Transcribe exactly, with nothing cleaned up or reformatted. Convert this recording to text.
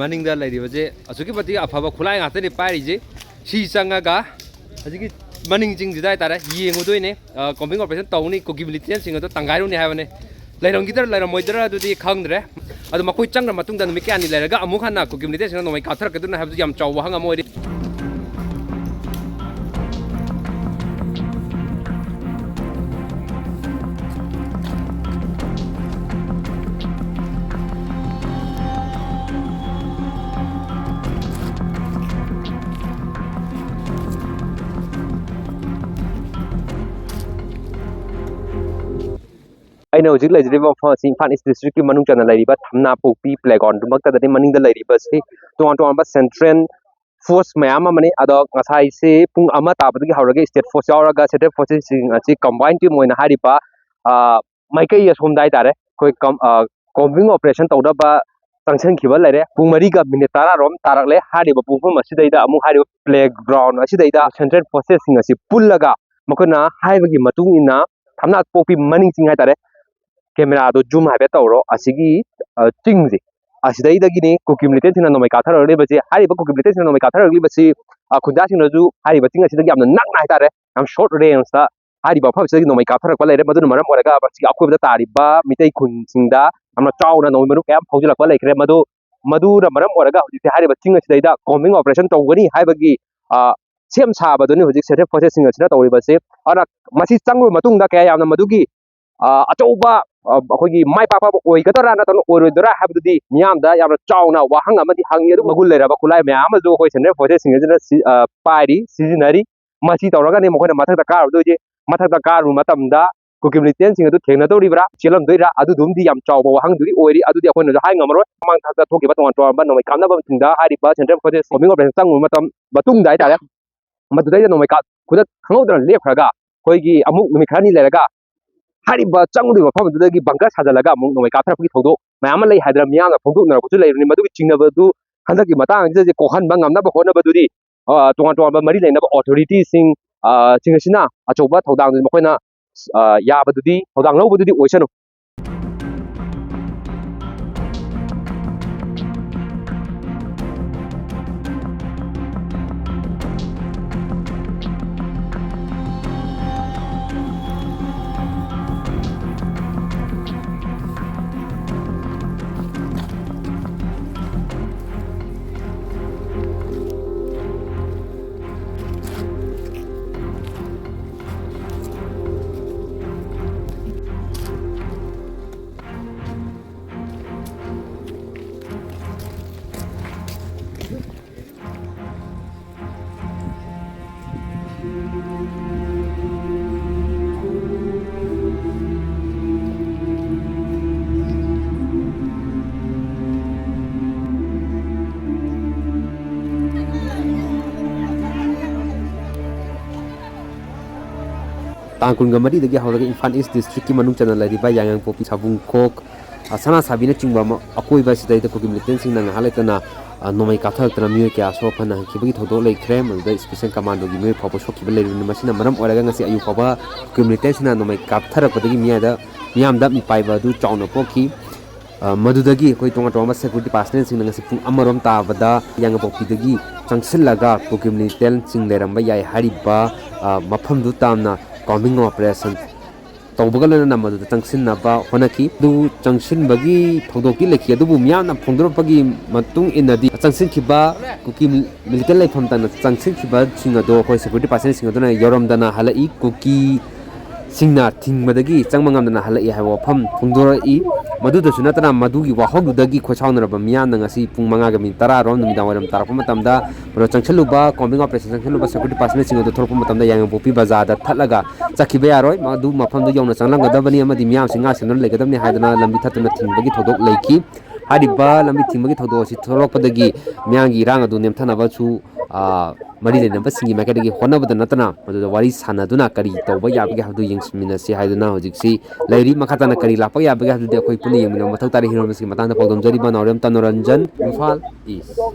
ꯃꯅꯤꯡꯗ ꯂꯩꯔꯤꯕꯁꯦ ꯑꯁꯨꯛꯀꯤ ꯃꯇꯤꯛ ꯑꯐꯕ ꯈꯨꯠꯂꯥꯏ ꯉꯥꯛꯇꯅꯤ ꯄꯥꯏꯔꯤꯁꯦ꯫ ꯁꯤ ꯆꯪꯉꯒ ꯍꯧꯖꯤꯛꯀꯤ ꯃꯅꯤꯡ ꯆꯤꯡꯁꯤꯗ ꯍꯥꯏꯇꯥꯔꯦ, ꯌꯦꯡꯉꯨꯗꯣꯏꯅꯦ꯫ ꯑ, combing operation ꯇꯧꯅꯤ, ꯀꯨꯀꯤ militant ꯁꯤꯡ ꯑꯗꯣ ꯇꯪꯒꯥꯏꯔꯨꯅꯤ ꯍꯥꯏꯕꯅꯦ꯫ ꯂꯩꯔꯝꯈꯤꯗ꯭ꯔꯥ ꯂꯩꯔꯝꯃꯣꯏꯗ꯭ꯔꯥ ꯑꯗꯨꯗꯤ ꯈꯪꯗ꯭ꯔꯦ꯫ ꯑꯗꯣ ꯃꯈꯣꯏ ꯆꯪꯈ꯭ꯔ ꯃꯇꯨꯡꯗ ꯅꯨꯃꯤꯠ ꯀꯌꯥꯅꯤ ꯂꯩꯔꯒ ꯑꯃꯨꯛ ꯍꯟꯅ ꯀꯨꯀꯤ militant ꯁꯤꯡꯅ ꯅꯣꯡꯃꯩ ꯀꯥꯞꯊꯔꯛꯀꯗꯣꯏꯅꯣ ꯍꯥꯏꯕꯗꯨ ꯌꯥꯝ ꯆꯥꯎꯕ ꯋꯥꯍꯪ ꯑꯃ ꯑꯣꯏꯔꯤ꯫ ꯑꯩꯅ ꯍꯧꯖꯤꯛ ꯂꯩꯖꯔꯤꯕ ꯃꯐꯝ ꯑꯁꯤ ꯏꯝꯐꯥꯜ ꯏꯁ ꯗꯤꯁꯇ꯭ꯔꯤꯛꯀꯤ ꯃꯅꯨꯡ ꯆꯟꯅ ꯂꯩꯔꯤꯕ ꯊꯝꯅꯥꯄꯣꯛꯄꯤ ꯄ꯭ꯂꯦꯒ꯭ꯔꯥꯎꯟꯗꯨꯃꯛꯇꯗꯅꯤ꯫ ꯃꯅꯤꯡꯗ ꯂꯩꯔꯤꯕꯁꯤ ꯇꯣꯉꯥꯟ ꯇꯣꯉꯥꯟꯕ ꯁꯦꯟꯇ꯭ꯔꯦꯜ ꯐꯣꯔꯁ ꯃꯌꯥꯝ ꯑꯃꯅꯤ꯫ ꯑꯗꯣ ꯉꯁꯥꯏꯁꯤ ꯄꯨꯡ ꯑꯃ ꯇꯥꯕꯗꯒꯤ ꯍꯧꯔꯒ ꯏꯁꯇꯦꯠ ꯐꯣꯔꯁ ꯌꯥꯎꯔꯒ ꯁꯦꯟꯇ꯭ꯔꯦꯜ ꯐꯣꯔꯁꯦꯁꯁꯤꯡ ꯑꯁꯤ ꯀꯝꯕꯥꯏꯟ ꯇꯤꯝ ꯑꯣꯏꯅ ꯍꯥꯏꯔꯤꯕ, ꯑ, ꯃꯥꯏꯀꯩ ꯑꯁꯣꯝꯗ ꯍꯥꯏꯇꯥꯔꯦ, ꯑꯩꯈꯣꯏ ꯀꯝ-, ꯑ, ꯀꯣꯝꯕꯤꯡ ꯑꯣꯄꯔꯦꯁꯟ ꯇꯧꯅꯕ ꯆꯪꯁꯤꯟꯈꯤꯕ ꯂꯩꯔꯦ꯫ ꯄꯨꯡ ꯃꯔꯤꯒ ꯃꯤꯅꯤꯠ ꯇꯔꯥꯔꯣꯝ ꯇꯥꯔꯛꯂꯦ꯫ ꯍꯥꯏꯔꯤꯕ ꯄꯨꯡꯐꯝ ꯑꯁꯤꯗꯩꯗ ꯑꯃꯨꯛ ꯍꯥꯏꯔꯤꯕ ꯄ꯭ꯂꯦꯒ꯭ꯔꯥꯎꯟ ꯑꯁꯤꯗꯩꯗ ꯁꯦꯟꯇ꯭ꯔꯦꯜ ꯐꯣꯔꯁꯦꯁꯁꯤꯡ ꯑꯁꯤ ꯄꯨꯜꯂꯒ ꯃꯈꯣꯏꯅ ꯍꯥꯏꯕꯒꯤ ꯃꯇꯨꯡ ꯏꯟꯅ ꯊꯝꯅꯥ ꯄꯣꯛꯄꯤ ꯃꯅꯤꯡ ꯆꯤꯡ ꯍꯥꯏꯇꯥꯔꯦ, ꯀꯦꯃꯦꯔꯥꯗꯣ ꯖꯨꯝ ꯍꯥꯏꯐꯦꯠ ꯇꯧꯔꯣ꯫ ꯑꯁꯤꯒꯤ, ꯑ, ꯆꯤꯡꯁꯦ, ꯑꯁꯤꯗꯩꯗꯒꯤꯅꯤ ꯀꯨꯀꯤ ꯃꯤꯂꯤꯇꯦꯟꯁꯤꯡꯅ ꯅꯣꯡꯃꯩ ꯀꯥꯞꯊꯔꯛꯂꯤꯕꯁꯦ꯫ ꯍꯥꯏꯔꯤꯕ ꯀꯨꯀꯤ ꯃꯤꯂꯤꯇꯦꯟꯁꯤꯡꯅ ꯅꯣꯡꯃꯩ ꯀꯥꯞꯊꯔꯛꯂꯤꯕꯁꯤ, ꯑ, ꯈꯨꯟꯖꯥꯁꯤꯡꯅꯁꯨ ꯍꯥꯏꯔꯤꯕ ꯆꯤꯡ ꯑꯁꯤꯗꯒꯤ ꯌꯥꯝꯅ ꯅꯛꯅ ꯍꯥꯏꯇꯥꯔꯦ, ꯌꯥꯝ ꯁꯣꯔꯠ ꯔꯦꯟꯖꯇ ꯍꯥꯏꯔꯤꯕ ꯃꯐꯝ ꯑꯁꯤꯗꯒꯤ ꯅꯣꯡꯃꯩ ꯀꯥꯞꯊꯔꯛꯄ ꯂꯩꯔꯦ꯫ ꯃꯗꯨꯅ ꯃꯔꯝ ꯑꯣꯏꯔꯒ ꯃꯁꯤꯒꯤ ꯑꯀꯣꯏꯕꯗ ꯇꯥꯔꯤꯕ ꯃꯤꯇꯩ ꯈꯨꯟꯁꯤꯡꯗ ꯌꯥꯝꯅ ꯆꯥꯎꯅ ꯅꯣꯡꯃꯩ ꯃꯔꯨ ꯀꯌꯥ ꯑꯃ ꯐꯥꯎꯖꯤꯜꯂꯛꯄ ꯂꯩꯈ꯭ꯔꯦ꯫ ꯃꯗꯨ, ꯃꯗꯨꯅ ꯃꯔꯝ ꯑꯣꯏꯔꯒ ꯍꯧꯖꯤꯛꯁꯦ ꯍꯥꯏꯔꯤꯕ ꯆꯤꯡ ꯑꯁꯤꯗꯩꯗ ꯀꯣꯝꯕꯤꯡ ꯑꯣꯄꯔꯦꯁꯟ ꯇꯧꯒꯅꯤ ꯍꯥꯏꯕꯒꯤ, ꯑ, ꯁꯦꯝ ꯁꯥꯕꯗꯨꯅꯤ ꯍꯧꯖꯤꯛ ꯁꯦꯟꯇ꯭ꯔꯦꯜ ꯐꯣꯔꯁꯦꯁꯁꯤꯡ ꯑꯁꯤꯅ ꯇꯧꯔꯤꯕꯁꯤ꯫ ꯑꯗꯨꯅ ꯃꯁꯤ ꯆꯪꯂꯕ ꯃꯇꯨꯡꯗ ꯀꯌꯥ ꯌꯥꯝꯅ ꯃꯗꯨꯒꯤ, ꯑ, ꯑꯆꯧꯕ, ꯑ, ꯑꯩꯈꯣꯏꯒꯤ ꯃꯥꯏ ꯄꯥꯛꯄ ꯑꯃ ꯑꯣꯏꯒꯗ꯭ꯔꯥ ꯅꯠꯇ꯭ꯔꯒ ꯑꯣꯏꯔꯣꯏꯗ꯭ꯔꯥ ꯍꯥꯏꯕꯗꯨꯗꯤ ꯃꯤꯌꯥꯝꯗ ꯌꯥꯝꯅ ꯆꯥꯎꯅ ꯋꯥꯍꯪ ꯑꯃꯗꯤ ꯍꯪꯉꯤ꯫ ꯑꯗꯨ ꯃꯒꯨꯟ ꯂꯩꯔꯕ ꯈꯨꯠꯂꯥꯏ ꯃꯌꯥꯝ ꯑꯃꯁꯨ ꯑꯩꯈꯣꯏ ꯁꯦꯟꯇ꯭ꯔꯦꯜ ꯐꯣꯔꯁꯦꯁꯁꯤꯡ ꯑꯁꯤꯅ ꯁꯤ-, ꯑ, ꯄꯥꯏꯔꯤ, ꯁꯤꯖꯤꯟꯅꯔꯤ꯫ ꯃꯁꯤ ꯇꯧꯔꯒꯅꯤ ꯃꯈꯣꯏꯅ ꯃꯊꯛꯇ ꯀꯥꯔꯨꯗꯣꯏꯁꯦ꯫ ꯃꯊꯛꯇ ꯀꯥꯔꯨꯕ ꯃꯇꯝꯗ ꯀꯨꯀꯤ ꯃꯤꯂꯤꯇꯦꯟꯁꯤꯡ ꯑꯗꯨ ꯊꯦꯡꯅꯗꯧꯔꯤꯕ꯭ꯔꯥ, ꯆꯦꯜꯂꯝꯗꯣꯏꯔꯥ, ꯑꯗꯨꯗꯨꯝꯗꯤ ꯌꯥꯝ ꯆꯥꯎꯕ ꯋꯥꯍꯪꯗꯨꯗꯤ ꯑꯣꯏꯔꯤ꯫ ꯑꯗꯨꯗꯤ ꯑꯩꯈꯣꯏꯅꯁꯨ ꯍꯥꯏ ꯉꯝꯃꯔꯣꯏ꯫ ꯃꯃꯥꯡ ꯊꯥꯛꯇ ꯊꯣꯛꯈꯤꯕ ꯇꯣꯉꯥꯟ ꯇꯣꯉꯥꯟꯕ ꯅꯣꯡꯃꯩ ꯀꯥꯞꯅꯕꯁꯤꯡꯗ ꯍꯥꯏꯔꯤꯕ ꯁꯦꯟꯇ꯭ꯔꯦꯜ ꯐꯣꯔꯁꯦꯁ ꯀꯣꯝꯕꯤꯡ ꯑꯣꯄꯔꯦꯁꯟ ꯆꯪꯉꯨꯕ ꯃꯇꯝ, ꯃꯇꯨꯡꯗ ꯍꯥꯏꯇꯥꯔꯦ, ꯃꯗꯨꯗꯩꯗ ꯅꯣꯡꯃꯩ ꯀꯥꯞ-, ꯈꯨꯗꯛ ꯈꯪꯍꯧꯗꯅ ꯂꯦꯞꯈ꯭ꯔꯒ ꯑꯩꯈꯣꯏꯒꯤ ꯑꯃꯨꯛ ꯅꯨꯃꯤꯠ ꯈꯔꯅꯤ ꯂꯩꯔꯒ ꯍꯥꯏꯔꯤꯕ ꯆꯪꯉꯨꯔꯤꯕ ꯃꯐꯝ ꯑꯗꯨꯗꯒꯤ ꯕꯪꯀꯔ ꯁꯥꯖꯤꯜꯂꯒ ꯑꯃꯨꯛ ꯅꯣꯡꯃꯩ ꯀꯥꯞꯊꯔꯛꯄꯒꯤ ꯊꯧꯗꯣꯛ ꯃꯌꯥꯝ ꯑꯃ ꯂꯩ ꯍꯥꯏꯗꯅ ꯃꯤꯌꯥꯝꯅ ꯐꯣꯡꯗꯣꯛꯅꯔꯛꯄꯁꯨ ꯂꯩꯕꯅꯤ꯫ ꯃꯗꯨꯒꯤ ꯆꯤꯡꯅꯕꯗꯨ ꯍꯟꯗꯛꯀꯤ ꯃꯇꯥꯡ ꯑꯁꯤꯗꯗꯤ ꯀꯣꯛꯍꯟꯕ ꯉꯝꯅꯕ ꯍꯣꯠꯅꯕꯗꯨꯗꯤ, ꯑ, ꯇꯣꯉꯥꯟ ꯇꯣꯉꯥꯟꯕ ꯃꯔꯤ ꯂꯩꯅꯕ ꯑꯣꯊꯣꯔꯤꯇꯤꯁꯤꯡ, ꯑ, ꯁꯤꯡ ꯑꯁꯤꯅ ꯑꯆꯧꯕ ꯊꯧꯗꯥꯡꯗꯨꯗꯤ ꯃꯈꯣꯏꯅ, ꯑ, ꯌꯥꯕꯗꯨꯗꯤ, ꯊꯧꯗꯥꯡ ꯂꯧꯕꯗꯨꯗꯤ ꯑꯣꯏꯁꯅꯨ꯫ ꯇꯥꯡ ꯀꯨꯟꯒ ꯃꯔꯤꯗꯒꯤ ꯍꯧꯔꯒ ꯏꯝꯐꯥꯜ ꯏꯁ ꯗꯤꯁꯇ꯭ꯔꯤꯛꯀꯤ ꯃꯅꯨꯡ ꯆꯟꯅ ꯂꯩꯔꯤꯕ ꯌꯥꯏꯉꯪꯄꯣꯛꯄꯤ, ꯁꯥꯕꯨꯡꯈꯣꯛ, ꯑ, ꯁꯅꯥꯁꯥꯕꯤꯅꯆꯤꯡꯕ ꯑꯃ-, ꯑꯀꯣꯏꯕ ꯑꯁꯤꯗꯩꯗ ꯀꯨꯀꯤ ꯃꯤꯂꯤꯇꯦꯟꯁꯤꯡꯅ ꯉꯥꯏꯍꯥꯛ ꯂꯩꯇꯅ, ꯑ, ꯅꯣꯡꯃꯩ ꯀꯥꯞꯊꯔꯛꯇꯅ ꯃꯤꯑꯣꯏ ꯀꯌꯥ ꯑꯁꯣꯛ ꯑꯄꯟ ꯅꯪꯍꯟꯈꯤꯕꯒꯤ ꯊꯧꯗꯣꯛ ꯂꯩꯈ꯭ꯔꯦ꯫ ꯃꯗꯨꯗ ꯏꯁꯄꯤꯁꯦꯜ ꯀꯃꯥꯟꯗꯣꯒꯤ ꯃꯤꯑꯣꯏ ꯐꯥꯎꯕ ꯁꯣꯛꯈꯤꯕ ꯂꯩꯔꯤꯕꯅꯤ꯫ ꯃꯁꯤꯅ ꯃꯔꯝ ꯑꯣꯏꯔꯒ ꯉꯁꯤ ꯑꯌꯨꯛ ꯐꯥꯎꯕ ꯀꯨꯀꯤ ꯃꯤꯂꯤꯇꯦꯟꯁꯤꯡꯅ ꯅꯣꯡꯃꯩ ꯀꯥꯞꯊꯔꯛꯄꯗꯒꯤ ꯃꯤꯌꯥꯝꯗ, ꯃꯤꯌꯥꯝꯗ ꯃꯤꯄꯥꯏꯕ ꯑꯗꯨ ꯆꯥꯎꯅ ꯄꯣꯛꯈꯤ꯫ ꯑ, ꯃꯗꯨꯗꯒꯤ ꯑꯩꯈꯣꯏ ꯇꯣꯉꯥꯟ ꯇꯣꯉꯥꯟꯕ ꯁꯦꯀ꯭ꯌꯨꯔꯤꯇꯤ ꯄꯥꯔꯁꯅꯦꯜꯁꯤꯡꯅ ꯉꯁꯤ ꯄꯨꯡ ꯑꯃꯔꯣꯝ ꯇꯥꯕꯗ ꯌꯥꯏꯉꯪꯄꯣꯛꯄꯤꯗꯒꯤ ꯆꯪꯁꯤꯜꯂꯒ ꯀꯨꯀꯤ ꯃꯤꯂꯤꯇꯦꯟꯁꯤꯡ ꯂꯩꯔꯝꯕ ꯌꯥꯏ ꯍꯥꯏꯔꯤꯕ, ꯑ, ꯃꯐꯝꯗꯨ ꯇꯥꯝꯅ ꯀꯣꯝꯕꯤꯡ ꯑꯣꯄꯔꯦꯁꯟ ꯇꯧꯕꯒ ꯂꯣꯏꯅꯅ ꯃꯗꯨꯗ ꯆꯪꯁꯤꯟꯅꯕ ꯍꯣꯠꯅꯈꯤ꯫ ꯑꯗꯨ ꯆꯪꯁꯤꯟꯕꯒꯤ ꯊꯧꯗꯣꯛꯇꯤ ꯂꯩꯈꯤ, ꯑꯗꯨꯕꯨ ꯃꯤꯌꯥꯝꯅ ꯐꯣꯡꯗꯣꯔꯛꯄꯒꯤ ꯃꯇꯨꯡ ꯏꯟꯅꯗꯤ ꯆꯪꯁꯤꯟꯈꯤꯕ ꯀꯨꯀꯤ ꯃꯤꯂꯤꯇꯦꯟ ꯂꯩꯐꯝ ꯇꯥꯟꯅ ꯆꯪꯁꯤꯟꯈꯤꯕꯁꯤꯡ ꯑꯗꯣ ꯑꯩꯈꯣꯏ ꯁꯦꯀ꯭ꯌꯨꯔꯤꯇꯤ ꯄꯥꯔꯁꯅꯦꯜꯁꯤꯡ ꯑꯗꯨꯅ ꯌꯧꯔꯝꯗꯅ ꯍꯜꯂꯛꯏ꯫ ꯀꯨꯀꯤ ꯁꯤꯡꯅ ꯊꯤꯡꯕꯗꯒꯤ ꯆꯪꯕ ꯉꯝꯗꯅ ꯍꯜꯂꯛꯏ ꯍꯥꯏꯕ ꯋꯥꯐꯝ ꯐꯣꯡꯗꯣꯔꯛꯏ꯫ ꯃꯗꯨꯗꯁꯨ ꯅꯠꯇꯅ ꯃꯗꯨꯒꯤ ꯋꯥꯍꯧꯗꯨꯗꯒꯤ ꯈꯣꯏꯁꯥꯎꯅꯔꯕ ꯃꯤꯌꯥꯝꯅ ꯉꯁꯤ ꯄꯨꯡ ꯃꯉꯥꯒ ꯃꯤꯅꯤꯠ ꯇꯔꯥ ꯔꯣꯝ ꯅꯨꯃꯤꯗꯥꯡ ꯋꯥꯏꯔꯝ ꯇꯥꯔꯛꯄ ꯃꯇꯝꯗ ꯃꯗꯨ ꯆꯪꯁꯤꯜꯂꯨꯕ, ꯀꯣꯝꯕꯤꯡ ꯑꯣꯄꯔꯦꯁꯟ ꯆꯪꯁꯤꯜꯂꯨꯕ ꯁꯦꯀ꯭ꯌꯨꯔꯤꯇꯤ ꯄꯥꯔꯁꯅꯦꯜꯁꯤꯡ ꯑꯗꯨ ꯊꯣꯛꯂꯛꯄ ꯃꯇꯝꯗ ꯌꯥꯏꯉꯪꯄꯣꯛꯄꯤ ꯕꯖꯥꯔꯗ ꯊꯠꯂꯒ ꯆꯠꯈꯤꯕ ꯌꯥꯔꯣꯏ, ꯃꯗꯨ ꯃꯐꯝꯗꯨ ꯌꯧꯅ ꯆꯪꯂꯝꯒꯗꯕꯅꯤ ꯑꯃꯗꯤ ꯃꯤꯌꯥꯝꯁꯤꯡ ꯉꯥꯛ ꯁꯦꯟꯗꯨꯅ ꯂꯩꯒꯗꯕꯅꯤ ꯍꯥꯏꯗꯨꯅ ꯂꯝꯕꯤ ꯊꯠꯇꯨꯅ ꯊꯤꯡꯕꯒꯤ ꯊꯧꯗꯣꯛ ꯂꯩꯈꯤ꯫ ꯍꯥꯏꯔꯤꯕ ꯂꯝꯕꯤ ꯊꯤꯡꯕꯒꯤ ꯊꯧꯗꯣꯛ ꯑꯁꯤ ꯊꯣꯛꯂꯛꯄꯗꯒꯤ ꯃꯤꯌꯥꯝꯒꯤ ꯏꯔꯥꯡ ꯑꯗꯨ ꯅꯦꯝꯊꯅꯕꯁꯨ, ꯑ, ꯃꯔꯤ ꯂꯩꯅꯕꯁꯤꯡꯒꯤ ꯃꯥꯏꯀꯩꯗꯒꯤ ꯍꯣꯠꯅꯕꯗ ꯅꯠꯇꯅ ꯃꯗꯨꯗ ꯋꯥꯔꯤ ꯁꯥꯟꯅꯗꯨꯅ ꯀꯔꯤ ꯇꯧꯕ ꯌꯥꯕꯒꯦ ꯍꯥꯏꯕꯗꯨ ꯌꯦꯡꯁꯤꯟꯃꯤꯟꯅꯁꯤ ꯍꯥꯏꯗꯨꯅ ꯍꯧꯖꯤꯛꯁꯤ ꯂꯩꯔꯤ꯫ ꯃꯈꯥ ꯇꯥꯅ ꯀꯔꯤ ꯂꯥꯛꯄ ꯌꯥꯕꯒꯦ ꯍꯥꯏꯕꯗꯨꯗꯤ ꯑꯩꯈꯣꯏ ꯄꯨꯟꯅ ꯌꯦꯡꯃꯤꯟꯅꯕ ꯃꯊꯧ ꯇꯥꯔꯤ꯫ ꯍꯤꯔꯣ ꯃꯤꯁꯀꯤ ꯃꯇꯥꯡꯗ ꯄꯥꯎꯗꯝꯖꯔꯤꯕ ꯅꯥꯎꯔꯦꯝ ꯇꯅꯣꯔꯟꯖꯟ, ꯏꯝꯐꯥꯜ ꯏꯁ꯫